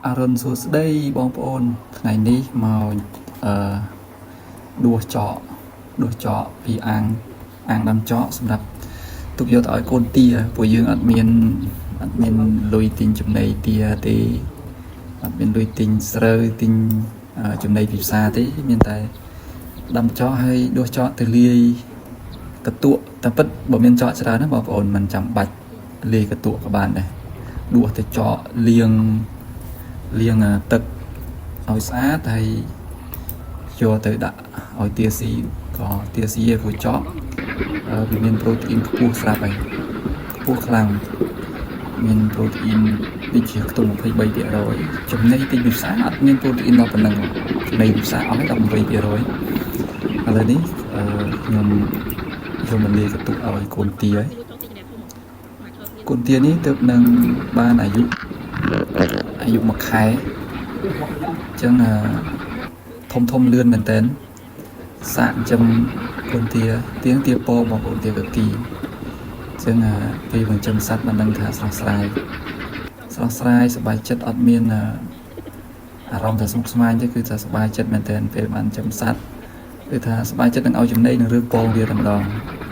អរុណសួស្តីបងប្អូនថ្ងៃនេះមកអឺដួសចកដួសចកពីអាងអាងដាំចកសម្រាប់ទុកយកទៅឲ្យកូនទាព្រោះយើងអត់មានលុយទិញចំណីទាទេអត់មានលុយទិញស្រូវទិញចំណីពីផ្សារទេមានតែដាំចកហើយដួសចកទៅលាយកន្ទក់តែពិតបើមានចកច្រើនណាបងប្អូនមិនចាំបាច់លាយកន្ទក់ក៏បានដែរដួសទៅចកលាង លាងទឹកឲ្យស្អាតហើយយកទៅដាក់ឲ្យទាស៊ីក៏ទាស៊ីឯព្រោះចកវាមានប្រូតេអ៊ីនខ្ពស់ស្រាប់ហើយខ្ពស់ខ្លាំងមានប្រូតេអ៊ីនដូចជាខ្ទង់23%ចំណីទិញពីផ្សារអត់មានប្រូតេអ៊ីនដល់ប៉ុណ្ណឹងចំណីពីផ្សារអស់ហើយ18%ឥឡូវនេះខ្ញុំយកមកលាយកន្ទុកឲ្យកូនទាហើយកូនទានេះទើបនឹងបានអាយុមួយខែ អញ្ចឹងអឺធំធំលឿនមែនតើសាកចិញ្ចឹមកូនទាទៀងទាពងបងប្អូនទាកគីអញ្ចឹងអឺពេលចិញ្ចឹមសត្វមិនដឹងថាស្រស់ស្រាយស្រស់ស្រាយសប្បាយចិត្តអត់មានអឺអារម្មណ៍ថាស្មុគស្មាញទេគឺថាសប្បាយចិត្តមែនតើពេលបានចិញ្ចឹមសត្វគឺថាសប្បាយចិត្តនឹងឲ្យចំណីនឹងរឿងពងវាតែម្ដង។